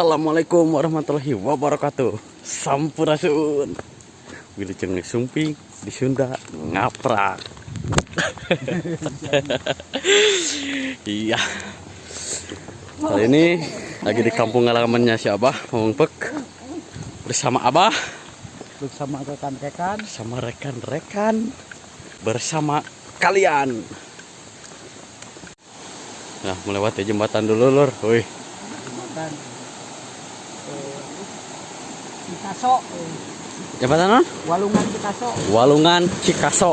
Assalamualaikum warahmatullahi wabarakatuh. Sampurasun. Wilujeng sumping di Sunda ngaprak. Iya. Kali ini lagi di kampung halamannya si Abah, Mamang Pek. Bersama Abah, bersama rekan-rekan, sama rekan-rekan, bersama kalian. Nah, melewati jembatan dulu, Lur. Wih. Jembatan Cikaso. Jembatan non? Walungan Cikaso. Walungan Cikaso.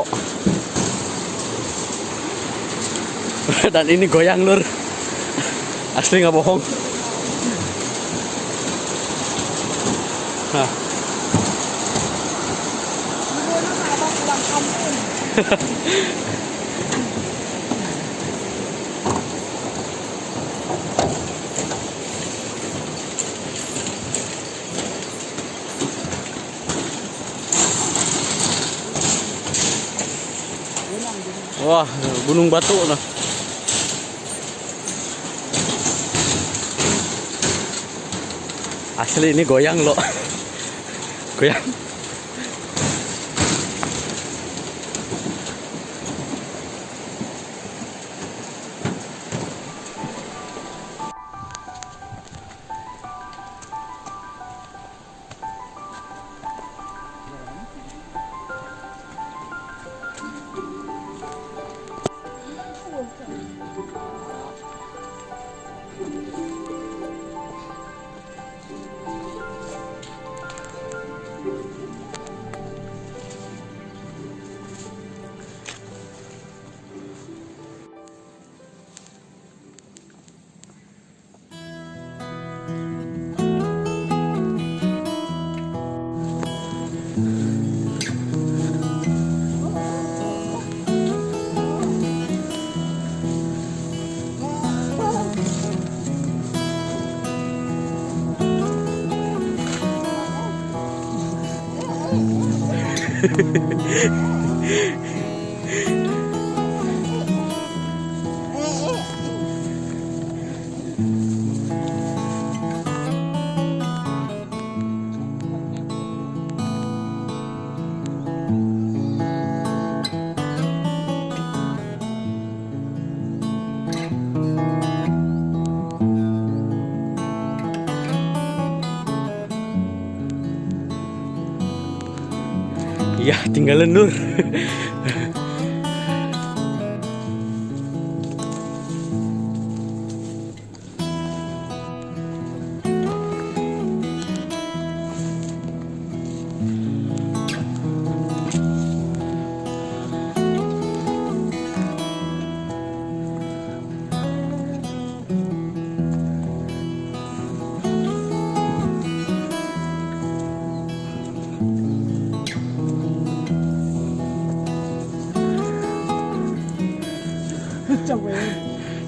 Dan ini goyang, Lur. Asli nggak bohong. Nah. Wah, gunung batu nah. Asli ini goyang loh. Goyang. Ya, tinggalin, Lur.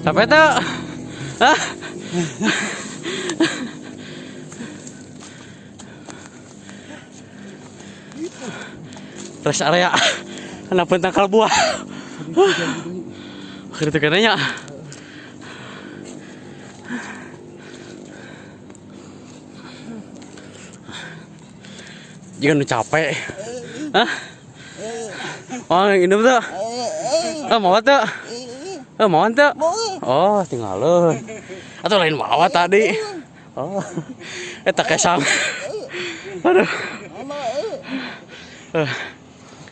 Capek tuh? Hah? Rest area kenapa tangkal buah? Itu katanya. Jangan lu capek. Hah? Oh, ini tuh. Oh, mau tuh. Oh, mau tuh. Oh, tinggalin. Atau lain bawa tadi. Oh. Tak kesang. Aduh.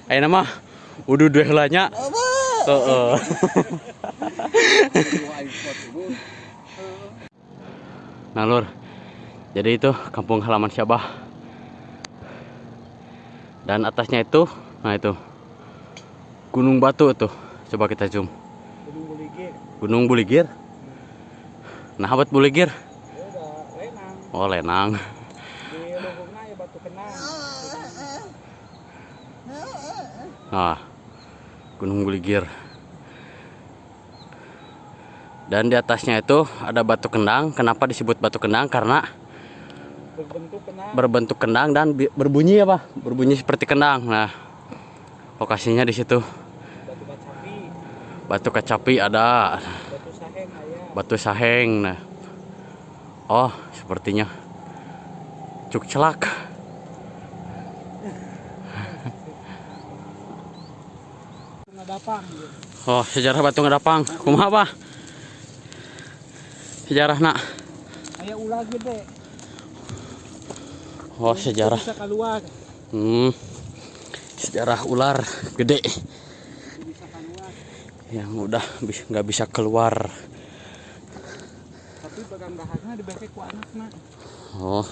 Ayo nama udah dua helanya. Heeh. Nah, Lur. Jadi itu kampung halaman si Abah. Dan atasnya itu, nah itu Gunung Batu tuh. Coba kita zoom. Gunung Buligir. Gunung Buligir. Nah, buat Buligir. Lenang. Oh, lenang. Di luhurna ya batu kenang. Nah, Gunung Buligir. Dan di atasnya itu ada batu kendang. Kenapa disebut batu kendang? Karena berbentuk kendang. Berbentuk kendang dan berbunyi apa? Berbunyi seperti kendang. Nah, lokasinya di situ. Batu kacapi. Batu kacapi ada. Batu saheng aya. Batu saheng. Nah. Oh, sepertinya. Cuk celak. Ngadapang. Oh, sejarah Batu Ngadapang. Kumaha, Bah? Sejarahna. Aya ular gede. Oh, sejarah. Bisa keluar. Sejarah ular gede. Bisa keluar. Yang udah nggak bisa keluar. Tapi bagan daharna dibeke ku anakna. Oh.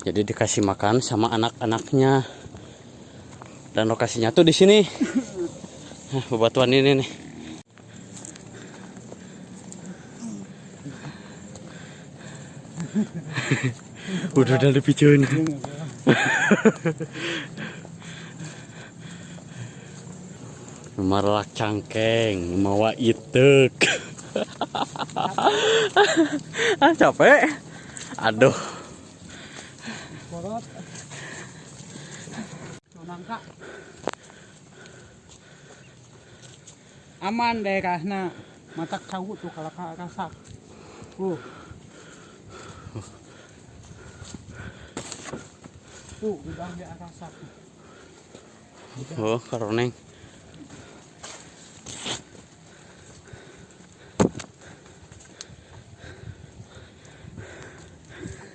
Jadi dikasih makan sama anak-anaknya. Dan lokasinya tuh di sini. Nah, bebatuan ini nih. Udah dipicuin. Marlak cangkeng, mawa itek. Ah, capek. Aduh. Korot. Nangka. Aman daerahna. Matak cau tuh kalau rasak. Tuh, udah nggak rasak. Oh, karoneng.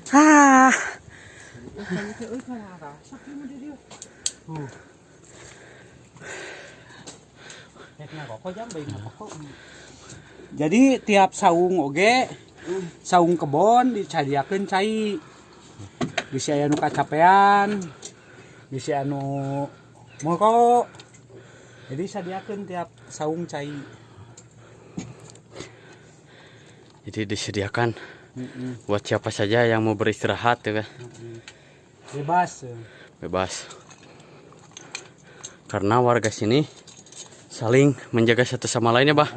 Ah. Jadi tiap saung oge, saung kebon dicadiakeun cai. Bisi aya nu kacapean, bisi anu moko. Jadi sadiakeun tiap saung cai. Jadi disediakan buat siapa saja yang mau beristirahat ya. Bebas. Bebas. Karena warga sini saling menjaga satu sama lainnya, Bah.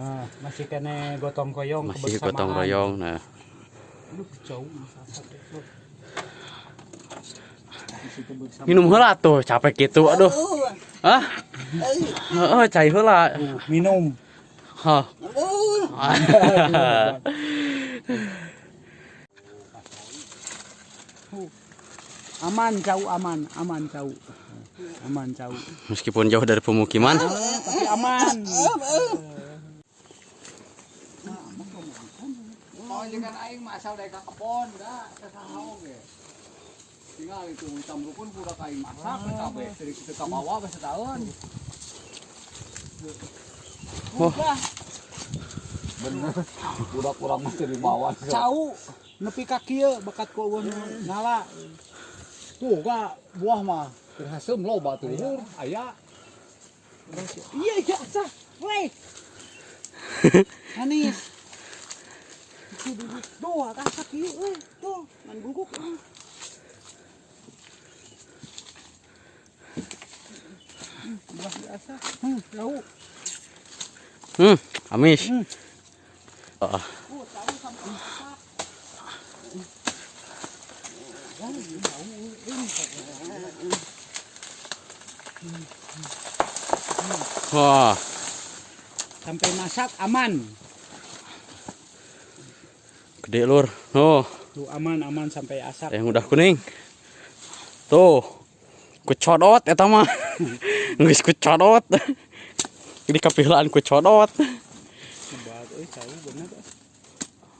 Masih kene gotong royong, masih gotong royong. Nah. Aduh, jauh. Minum heula tuh, capek gitu. Aduh. Ah. Heeh, cai heula. Minum. Hah. Aman jauh, aman, aman jauh. Aman jauh. Meskipun jauh dari pemukiman, tapi aman. Oh, jangan aing mah asal dari ka kebon da, saha oge. Tinggal itu hitam rukun budak aing masak kabeh dari situ ka bawah geus setaun. Wah. Bener. Budak urang mah teu dibawa. Cau nepi ka kieu bekat ku eueuh ngala. Tuh ga buah mah keur haseum loba tuh aya. Iya iya sah. Weh. Manis. Duh, rasa kieu euy. Tuh, ngan guguk. Buah biasa. Jauh. Amis. Tahu sampai masak. Wah. Sampai masak aman. Gede lur. Oh. Tuh aman-aman sampai asak. Yang udah kuning. Tuh. Kucodot eta mah. Geus kucodot. Ini kapilaan kucodot. Lebat euy cau bener.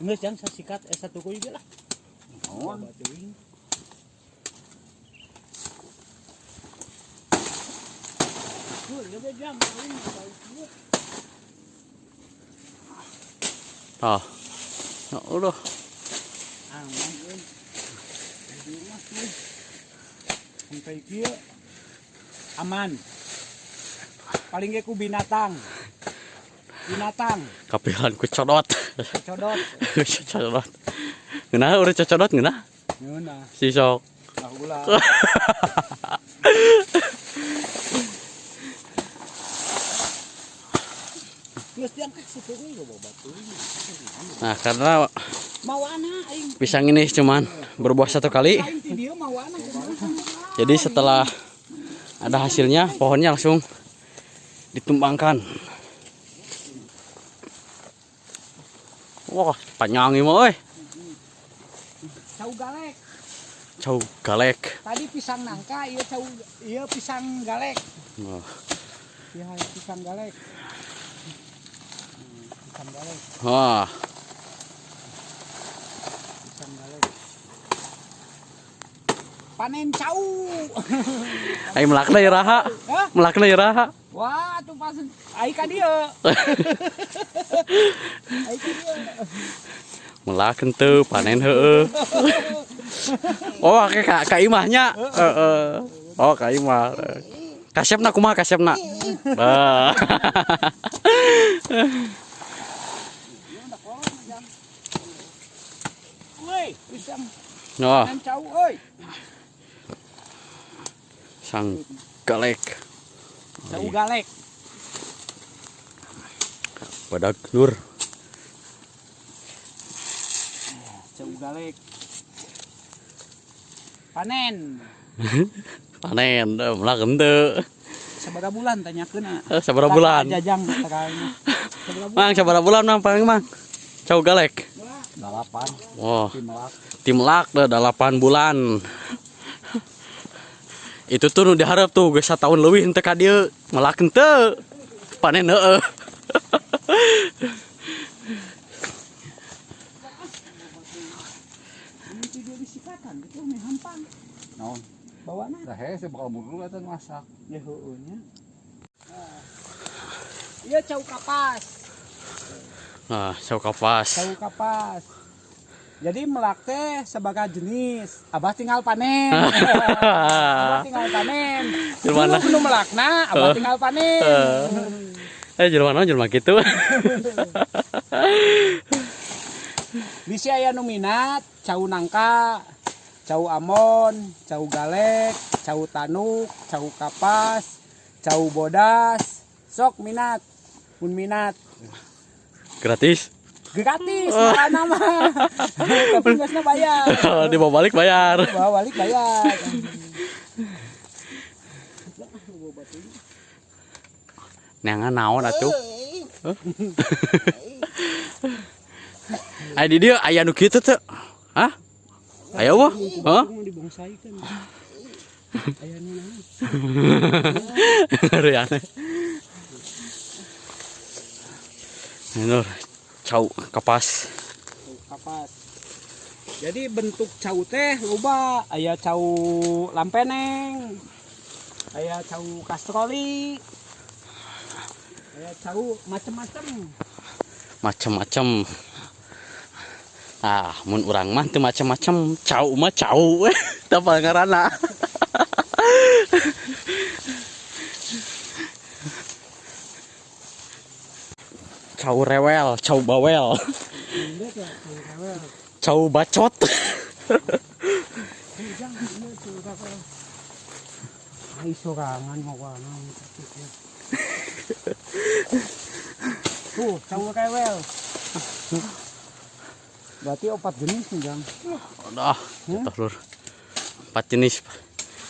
Geus jang sasikat satu kuy ge lah. Naon? Ah. Ya Allah. Aman euy. Sampai kieu aman. Paling ge ku binatang. Binatang. Kapilan ku codot. Codot. Codot. Ngeunah urang cocodot ngeunah? Ngeunah. Si sok. Lah ulah. Nah, karena pisang ini cuman berbuah satu kali. Jadi setelah ada hasilnya, pohonnya langsung ditumbangkan. Wah, panjang ini mah euy. Cau galek. Cau galek. Tadi pisang nangka, iya cau, iya pisang galek. Oh. Iya pisang galek. Pisang galek. Wah. Pisang galek. Panen cau. Ai melakna iraha? Hah? Melakna iraha? Wah, tuh pas ai ka dieu. Ai ka dieu. Melak henteu, panen heueuh. Oh, ka imahnya. Heeh. Oh, ka imah. Kasepna kumaha kasepna? Bah. Woi, pisang. Oh. Panen cau euy. Sang galek. Cau galek. Badak Nur. Cau galek. Panen. Panen, melak henteu. Sabaraha bulan tanyakeun. Sabaraha bulan? Jajang terang. Mang, sabaraha bulan mang paling mang? Cau galek. 8. Oh. Timelak. Timelak dah 8 bulan. Itu tuh nu diharap tuh geus satahun leuwih henteu ka dieu, melak henteu. Panen heueuh. Ini video disikatan gitu meh hampang. Naon? Bawana. Lah hese bakal murul eta masak. Ya heueuh nya. Iya cau kapas. Nah, cau kapas. Cau kapas. Jadi melak teh sebagai jenis, abah tinggal panen. Abah tinggal panen. Jelema Dulu nu melakna, abah tinggal panen. Jelema naon jelema kitu. Bisi aya nu minat, cau nangka, cau ambon, cau galek, cau tanuk, cau kapas, cau bodas, sok minat, mun minat. Gratis. Gratis, mana mah. Tapi geusna bayar. Dibawa balik bayar. Dibawa balik bayar. Neangan naon atuh? Ai di dieu aya nu kitu teu? Hah? Aya wah? Hah? Dibongsaikeun. Aya nu naon? Ngeri aneh. Nur, cau kapas. Cau kapas. Jadi bentuk cau teh loba, aya cau lampeneng, aya cau kastroli, aya cau macem-macem. Macem-macem. Ah, mun urang mah teu macem-macem, cau mah cau. Teu ngaranna. Cau rewel, cau bawel. Cau bacot. Ai sorangan mawana. Tuh, cau rewel. Berarti 4 jenis nih, Jang. Udah, jatuh lur. 4 jenis.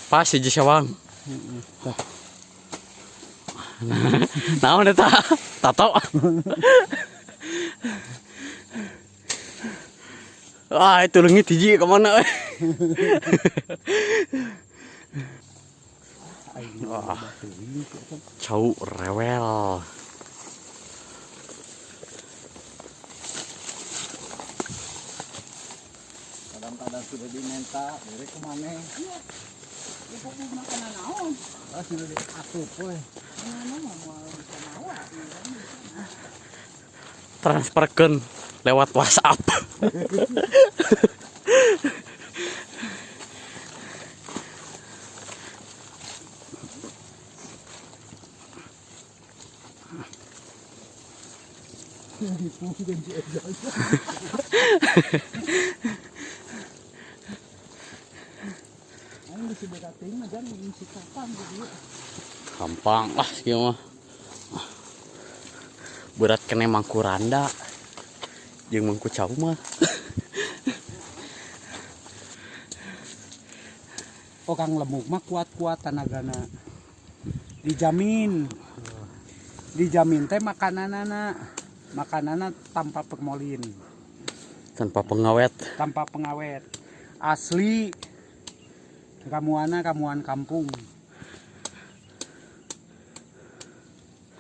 Pas hiji sawang. Naon eta? Tato. Wah, itu leungit hiji ka mana euy. Wah. Cau rewel. Kadang-kadang sudah diminta, dari kemana? Ibu makanan naon? Ah, sudah diatup we. Transferkeun lewat WhatsApp. Gampang lah kieu mah. Berat kene mangku randa jeung mangku cau mah. Orang lemuk mah kuat-kuat tanagana. Dijamin. Dijamin teh makananana. Makananana tanpa formolin. Tanpa pengawet. Tanpa pengawet. Asli. Ramuanna ramuan kampung.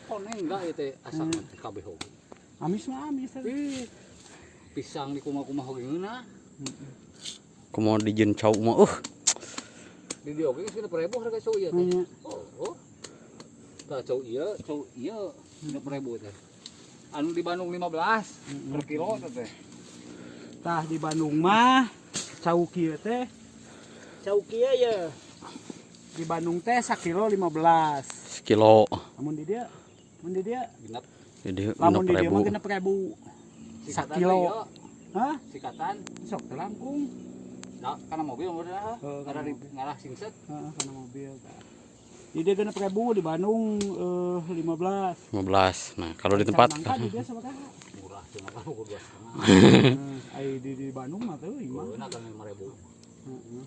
Koneng enggak ieu teh asak kabeh oge. Amis mah amis. Ih. Pisang di kumaha-kumaha oge ngeunah. Kumaha dijieun cau mah Di dieu oge geus 6.000 harga cau ieu teh. Oh. Tah cau ieu 6.000 teh. Anu di Bandung 15 per kilo teh. Tah di Bandung mah cau kieu teh. Cau kieu ye. Di Bandung teh sakilo 15. Sekilo. Lamun di dieu, mun di dieu genep. Jadi lamun di dieu mah 6.000. Sakilo. Hah? Sikatan. Sok teu langkung. Nah, karena mobil udah, karena di ngarah singset. Heeh, karena mobil. Di dieu 6.000, di Bandung 15. 15. Nah, kalau di tempat nangka di dieu sabaraha? Murah cuma kan ukur 2,5. Ai di Bandung mah teuing mah. Euna kan 5.000. Heeh.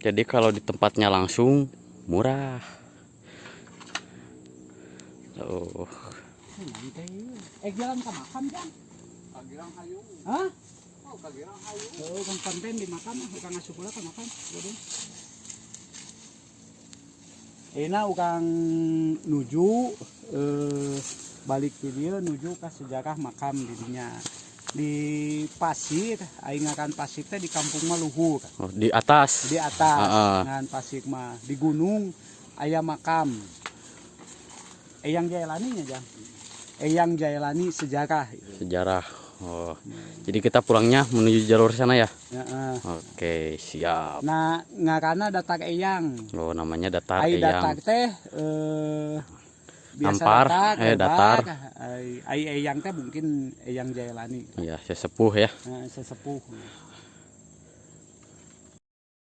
Jadi kalau di tempatnya langsung murah. Oh. Jalan ke makam, Jang. Kagirang hayu. Hah? Oh, kagirang hayu. Oh, kang konten di makam, ukang asup heula ka makam. Euna ukang nuju balik ti dieu nuju ka sejarah makam di dinya. Di Pasir, aing ngaran Pasir teh di kampung mah luhur. Oh, di atas. Di atas. Ngaran Pasir mah di gunung aya makam. Eyang Jaelani nya, Jang. Eyang Jaelani sejarah. Sejarah. Oh. Jadi kita pulangnya menuju jalur sana ya? Heeh. Oke, siap. Nah, ngaranna Datar Eyang. Oh, namanya Datar Ai Eyang. Datar teh biasa Nampar, datar, datar. Ai Eyang teh mungkin Eyang Jaelani. Iya, sesepuh ya. Nah, sesepuh.